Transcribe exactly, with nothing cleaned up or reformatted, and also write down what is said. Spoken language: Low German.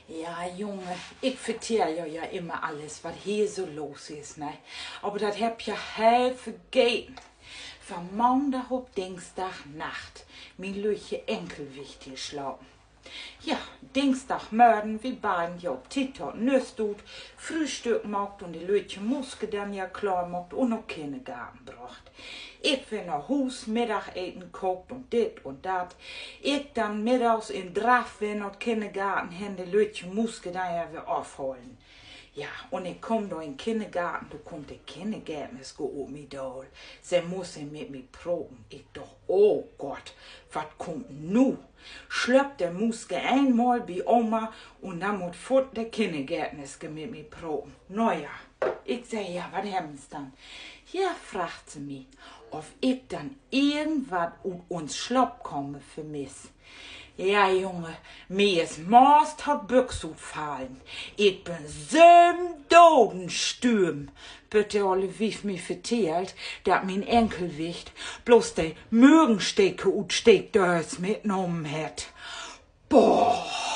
Ja, Junge, ik vertell jo ja immer allens, wat hier so los is, ne? Aver dat hebb ik ja heel vergeten. Van Maandag op Dingsdag Nacht mien lüttje Enkelwicht hier slapen. Ja, Dingsdagmörgen, wi beiden ja op Tiet to't Nest ut, Fröhstück maakt un de lüttje Muske denn ja klaar maakt un na Kinnergarten brocht. Ik weer na Huus, Middageten kookt un dit un dat. Ik denn middags in Draff weer na Kinnergarten hen, de lüttje Muske denn ja weer afhalen. Ja, un ik kaam dor in Kinnergarten, do kummt de Kinnergärtnerske op mi daal. Se muss mit mi proten. Ik doch: Oh Gott, wat kummt nu? Slöppt de Muske eenmal bi Oma un denn mutt foort de Kinnergärtnerske mit mi proten. Na ja, ik segg: Ja, wat hebben Se denn? Ja, fraagt se mi, of ik denn irgendwat ut uns Slaapkamer vermiss. Ja, Junge, mi is Maas to't Büx utfallen. Ik bün söven Doden stürven, bit de olle Wief mi vertellt, dat mien Enkelwicht blots de Müggensteker ut Steekdöös mitnahmen hett. Boah!